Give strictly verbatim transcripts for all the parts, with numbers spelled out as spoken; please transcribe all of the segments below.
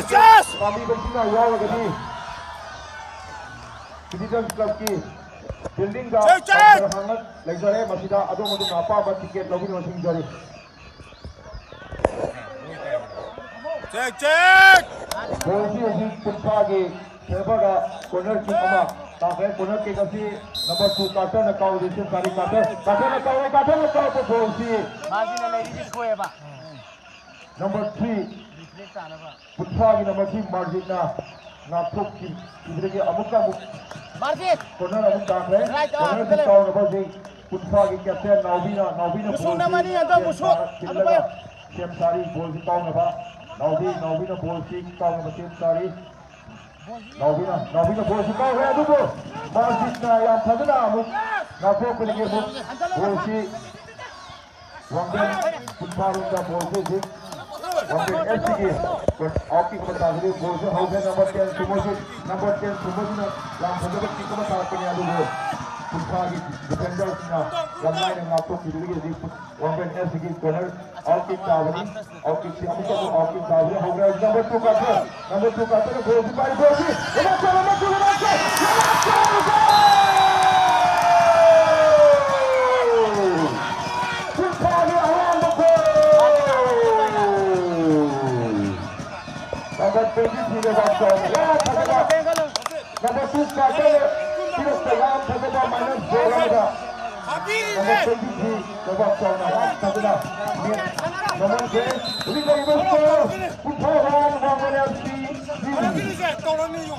ꯄꯥꯝꯕꯤꯕꯁꯤꯡꯅ ꯌꯥꯎꯔꯒꯗꯤ ꯁꯤꯇꯤꯖꯟ ꯀ꯭ꯂꯕꯀꯤ ꯕꯤꯜꯗꯤꯡꯗ ꯆꯦꯛ, ꯆꯦꯛ! ꯀꯥꯎꯟꯇꯔ ꯍꯥꯡꯅ ꯂꯩꯖꯔꯦ꯫ ꯃꯁꯤꯗ ꯑꯗꯣꯝ ꯑꯗꯣꯝꯅ ꯑꯄꯥꯝꯕ ꯇꯤꯀꯦꯠ ꯂꯧꯕꯤꯅꯕ ꯁꯤꯡꯖꯔꯤ꯫ Check, check! ꯕꯣꯜꯁꯤ ꯍꯧꯖꯤꯛ ꯀꯨꯟꯊ꯭ꯔꯥꯒꯤ ꯐꯦꯚꯔꯗ ꯀꯣꯔꯅꯔ ꯀꯤꯛ ꯑꯃ ꯇꯥꯈ꯭ꯔꯦ꯫ ꯀꯣꯔꯅꯔ ꯀꯤꯛ ꯑꯁꯤ ꯅꯝꯕꯔ ꯇꯨ ꯀꯥꯔꯇꯔꯅ ꯀꯥꯎꯔꯤ, ꯁꯦꯝ ꯁꯥꯔꯤ ꯀꯥꯔꯇꯔ꯫ ꯀꯥꯔꯇꯔꯅ ꯀꯥꯎꯔꯦ, ꯀꯥꯔꯇꯔꯅ ꯀꯥꯎꯔꯛꯄ ꯕꯣꯜꯁꯤ ꯃꯥꯁꯤꯅ ꯂꯩꯔꯤꯁꯦ ꯁꯣꯏꯑꯦꯕ꯫ ꯅꯝꯕꯔ ꯊ꯭ꯔꯤ, ꯔꯤꯐ꯭ꯂꯦꯛꯁ ꯇꯥꯅꯕ꯫ ꯀꯨꯟꯊ꯭ꯔꯥꯒꯤ ꯅꯝꯕꯔ ꯊ꯭ꯔꯤ ꯃꯥꯔꯖꯤꯟꯅ ꯉꯥꯛꯊꯣꯛꯈꯤꯕꯗꯒꯤ ꯑꯃꯨꯛꯀ ꯑꯃꯨꯛ ꯃꯥꯔꯖꯤꯟ! ꯀꯣꯔꯅꯔ ꯑꯃꯨꯛ ꯇꯥꯈ꯭ꯔꯦ꯫ ꯔꯥꯏꯠ ꯑꯥꯎꯠ ꯀꯣꯔꯅꯔꯁꯤ ꯂꯩꯔꯦ꯫ ꯀꯥꯎꯅꯕ ꯍꯧꯖꯤꯛ ꯀꯨꯟꯊ꯭ꯔꯥꯒꯤ ꯀꯦꯞꯇꯦꯟ ꯅꯥꯎꯕꯤꯅ, ꯅꯥꯎꯕꯤꯅ ꯃꯨꯁꯨꯡ ꯕꯣꯜꯁꯤ ꯅꯝꯃꯅꯤ, ꯍꯟꯗꯛ ꯁꯦꯝ ꯃꯨꯁꯨꯡ! ꯁꯥ-, ꯑꯗꯨ ꯊꯤꯜꯂꯒ ꯄꯥꯏꯌꯨ꯫ ꯁꯦꯝ ꯁꯥꯔꯤ, ꯕꯣꯜꯁꯤ ꯀꯥꯎꯅꯕ꯫ ꯅꯥꯎꯕꯤ, ꯅꯥꯎꯕꯤꯅ ꯕꯣꯜꯁꯤ ꯀꯥꯎꯅꯕ ꯁꯦꯝ ꯁꯥꯔꯤ꯫ ꯅꯥꯎꯕꯤꯅ, ꯅꯥꯎꯕꯤꯅ ꯕꯣꯜꯁꯤ ꯀꯥꯎꯔꯦ, ꯑꯗꯨꯕꯨ ꯃꯥꯔꯖꯤꯟꯅ ꯌꯥꯝ ꯐꯖꯅ ꯑꯃꯨꯛ ꯉꯥꯛꯊꯣꯛꯄꯗꯒꯤ ꯑꯃꯨꯛ ꯕꯣꯜꯁꯤ ꯋꯥꯡꯕꯦꯟ ꯀꯨꯟꯊ꯭ꯔꯥꯔꯣꯝꯗ ꯕꯣꯜꯁꯤ ꯍꯧꯖꯤꯛ ꯋꯥꯡꯕꯦꯟ ꯑꯦꯐ ꯁꯤꯒꯤ ꯑꯥꯎꯠꯀꯤꯛ ꯑꯃ ꯇꯥꯈꯤꯕ ꯕꯣꯜꯁꯤ ꯍꯧꯈ꯭ꯔꯦ꯫ ꯅꯝꯕꯔ ꯇꯦꯟ ꯁꯨꯃꯣꯖꯤꯠ, ꯅꯝꯕꯔ ꯇꯦꯟ ꯁꯨꯃꯣꯖꯤꯠꯅ ꯌꯥꯝ ꯐꯖꯕ ꯀꯤꯛ ꯑꯃ ꯊꯥꯔꯛꯄꯅꯤ, ꯑꯗꯨꯕꯨ ꯀꯨꯟꯊ꯭ꯔꯥꯒꯤ ꯗꯤꯐꯦꯟꯗꯔꯁꯤꯡꯅ ꯌꯥꯝ ꯂꯥꯏꯅ ꯉꯥꯛꯊꯣꯛꯈꯤꯕꯗꯒꯤ ꯍꯧꯖꯤꯛ ꯋꯥꯡꯕꯦꯟ ꯑꯦꯐ ꯁꯤꯒꯤ ꯀꯣꯔꯅꯔ ꯑꯥꯎꯠꯀꯤꯛ ꯇꯥꯕꯅꯤ꯫ ꯑꯥꯎꯠꯀꯤꯛꯁꯤ ꯑꯃꯨꯛꯀ ꯑꯃꯨꯛ ꯑꯥꯎꯠꯀꯤꯛ ꯇꯥꯕꯅꯤ꯫ ꯍꯧꯈ꯭ꯔꯦ ꯍꯧꯖꯤꯛ ꯅꯝꯕꯔ ꯇꯨ ꯀꯥꯔꯇꯔ, ꯅꯝꯕꯔ ꯇꯨ ꯀꯥꯔꯇꯔꯅ ꯕꯣꯜꯁꯤ ꯄꯥꯏ, ꯕꯣꯜꯁꯤ ꯂꯃꯥꯟ ꯆꯥꯔꯣ, ꯂꯃꯥꯟ ꯆꯥꯔꯣ, ꯂꯃꯥꯟ ꯆꯥꯔꯣ! ꯂꯃꯥꯟ ꯆꯥꯔꯣ! ꯀꯨꯟꯊ꯭ꯔꯥꯒꯤ ꯑꯍꯥꯟꯕ ꯒꯣꯜ! ꯅꯝꯕꯔ ꯇ꯭ꯋꯦꯟꯇꯤ ꯊ꯭ꯔꯤꯗ ꯕꯥꯎꯟ ꯇꯧꯔꯦ꯫ ꯌꯥꯝ ꯐꯖꯕ ꯅꯝꯕꯔ ꯇꯨ ꯀꯥꯔꯇꯔꯅ ꯄꯤꯔꯛꯄ ꯌꯥꯝ ꯐꯖꯕ ꯃꯥꯏꯅꯁ ꯕꯣꯜ ꯑꯃꯗ ꯅꯝꯕꯔ ꯇ꯭ꯋꯦꯟꯇꯤ ꯊ꯭ꯔꯤ ꯂꯩꯕꯥꯛ ꯆꯥꯎꯅ ꯌꯥꯝ ꯐꯖꯅ ꯅꯦꯠ ꯅꯝꯍꯟꯈ꯭ꯔꯦ꯫ ꯍꯧꯖꯤꯛ ꯂꯩꯔꯤꯕ ꯁ꯭ꯀꯣꯔ ꯀꯨꯟꯊ꯭ꯔꯥ ꯋꯥꯟ ꯋꯥꯡꯃ ꯑꯦꯐ ꯁꯤ ꯇꯧꯔꯅꯤ, ꯌꯦꯡꯉꯣ꯫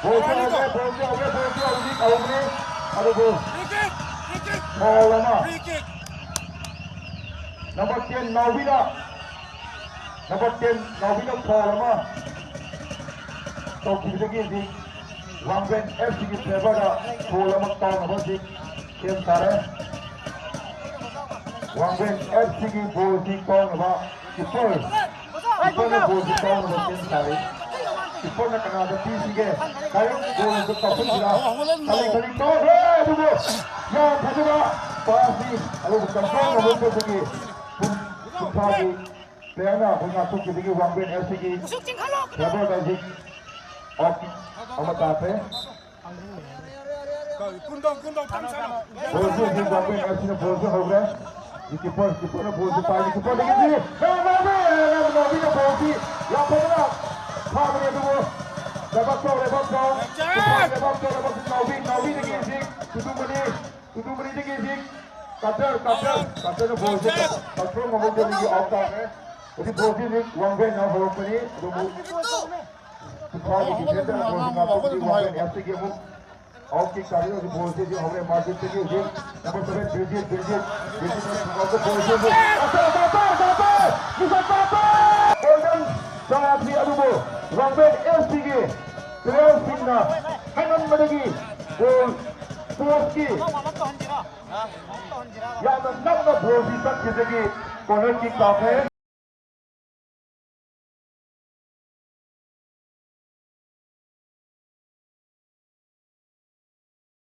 ꯕꯣꯜꯁꯦ ꯍꯧꯔꯦ, ꯕꯣꯜꯁꯦ ꯍꯧꯔꯦ, ꯕꯣꯜꯁꯦ ꯍꯧꯖꯤꯛ ꯍꯧꯕꯅꯦ꯫ ꯑꯗꯨꯕꯨ free kick, free kick, foul ꯑꯃ꯫ Free kick. ꯅꯝꯕꯔ ꯇꯦꯟ ꯅꯥꯎꯕꯤꯅ, ꯅꯝꯕꯔ ꯇꯦꯟ ꯅꯥꯎꯕꯤꯅ ꯐꯥꯎꯜ ꯑꯃ ꯇꯧꯈꯤꯕꯗꯒꯤꯗꯤ ꯋꯥꯡꯕꯦꯟ ꯑꯦꯐ ꯁꯤꯒꯤ ꯐꯦꯚꯔꯗ ꯒꯣꯜ ꯑꯃ ꯀꯥꯎꯅꯕ ꯍꯧꯖꯤꯛ ꯁꯦꯝ ꯁꯥꯔꯦ꯫ ꯋꯥꯡꯕꯦꯟ ꯑꯦꯐ ꯁꯤꯒꯤ ꯒꯣꯜꯁꯤ ꯀꯥꯎꯅꯕ ꯀꯤꯄꯔ, ꯀꯤꯄꯔꯅ ꯒꯣꯜꯁꯤ ꯀꯥꯎꯅꯕ ꯁꯦꯝ ꯁꯥꯔꯤ꯫ ꯀꯤꯄꯔꯅ ꯀꯅꯥꯗ ꯄꯤꯁꯤꯒꯦ? Direct gold ꯀꯥꯎꯁꯤꯟꯁꯤꯔꯥ? ꯈꯜꯂꯤ ꯈꯜꯂꯤ ꯀꯥꯎꯈ꯭ꯔꯦ, ꯑꯗꯨꯕꯨ ꯌꯥꯝ ꯐꯖꯕ ꯄꯥꯁꯅꯤ꯫ ꯑꯗꯨꯕꯨ ꯀꯟꯇ꯭ꯔꯣꯜ ꯉꯝꯍꯧꯗꯕꯒꯤ ꯀꯨꯟ-, ꯀꯨꯟꯊ꯭ꯔꯥꯒꯤ ꯄ꯭ꯂꯦꯌꯔꯅ ꯑꯩꯈꯣꯏ ꯉꯥꯛꯊꯣꯛꯈꯤꯕꯒꯤ ꯋꯥꯡꯕꯦꯟ ꯑꯦꯐ ꯁꯤꯒꯤ ꯐꯦꯚꯔꯗ ꯍꯧꯖꯤꯛ ꯑꯣꯐ ꯑꯃ ꯇꯥꯈ꯭ꯔꯦ꯫ ꯀꯨꯟꯗꯣ, ꯀꯨꯟꯗꯣ, ꯇꯞ ꯁꯥꯟꯅꯧ꯫ ꯕꯣꯜꯁꯦ ꯍꯧꯖꯤꯛ ꯋꯥꯡꯕꯦꯟ ꯑꯦꯐ ꯁꯤꯅ ꯕꯣꯜꯁꯦ ꯍꯧꯈ꯭ꯔꯦ꯫ ꯀꯤꯄꯔ, ꯀꯤꯄꯔꯅ ꯕꯣꯜꯁꯦ ꯄꯥꯏꯔꯤ, ꯀꯤꯄꯔꯗꯒꯤꯗꯤ ꯅꯥꯎꯕꯤꯅ ꯕꯣꯜꯁꯤ ꯌꯥꯝ ꯐꯖꯅ ꯐꯥꯕꯅꯤ, ꯑꯗꯨꯕꯨ ꯂꯩꯕꯥꯛ ꯆꯥꯎ, ꯂꯩꯕꯥꯛ ꯆꯥꯎ꯫ ꯀꯤꯄꯔ ꯂꯩꯕꯥꯛ ꯆꯥꯎ, ꯂꯩꯕꯥꯛ ꯆꯥꯎ꯫ ꯅꯥꯎꯕꯤ, ꯅꯥꯎꯕꯤꯗꯒꯤ ꯍꯧꯖꯤꯛ ꯇꯨꯗꯨꯃꯅꯤ, ꯇꯨꯗꯨꯃꯅꯤꯗꯒꯤ ꯍꯧꯖꯤꯛ ꯀꯥꯇꯔ, ꯀꯥꯇꯔ, ꯀꯥꯇꯔꯅ ꯕꯣꯜꯁꯦ ꯀꯟꯇ꯭ꯔꯣꯜ ꯉꯝꯍꯧꯗꯕꯒꯤ ꯑꯥꯎꯠ ꯇꯥꯈ꯭ꯔꯦ꯫ ꯍꯧꯖꯤꯛ ꯕꯣꯜꯁꯤ ꯍꯧꯖꯤꯛ ꯋꯥꯡꯕꯦꯟꯅ ꯍꯧꯔꯛꯄꯅꯤ, ꯑꯗꯨꯕꯨ ꯐꯤꯐꯥꯒꯤ ꯗꯤꯐꯦꯟꯗꯔ ꯕꯣꯜꯁꯤ ꯉꯥꯛꯊꯣꯛꯄꯒꯤ ꯋꯥꯡꯕꯦꯟ ꯑꯦꯐ ꯁꯤꯒꯤ ꯑꯃꯨꯛ ꯑꯥꯎꯠ ꯀꯤꯛ ꯇꯥꯔꯦ꯫ ꯍꯧꯖꯤꯛ ꯕꯣꯜꯁꯤ ꯍꯧꯖꯤꯛ ꯍꯧꯔꯦ, ꯃꯥꯔꯀꯦꯠꯇꯒꯤ ꯍꯧꯖꯤꯛ ꯅꯝꯕꯔ ꯁꯚꯦꯟ ꯕ꯭ꯔꯤꯖꯤꯠ, ꯕ꯭ꯔꯤꯖꯤꯠ, ꯕ꯭ꯔꯤꯖꯤꯠꯅ ꯁꯤꯡꯒꯥꯎꯗ ꯕꯣꯜꯁꯤ ꯍꯧꯖꯤꯛ ꯒꯣꯜꯗꯟ ꯆꯥꯔꯁꯤ, ꯑꯗꯨꯕꯨ ꯋꯥꯡꯕꯦꯟ ꯑꯦꯐ ꯁꯤꯒꯤ ꯄ꯭ꯂꯦꯌꯔꯁꯤꯡꯅ ꯍꯥꯏꯃꯟꯕꯗꯒꯤ ꯒꯣꯜ ꯄꯣꯁꯀꯤ ꯌꯥꯝꯅ ꯅꯛꯅ ꯕꯣꯜꯁꯤ ꯆꯠꯈꯤꯕꯗꯒꯤ ꯀꯣꯔꯅꯔ ꯀꯤꯛ ꯇꯥꯈ꯭ꯔꯦ꯫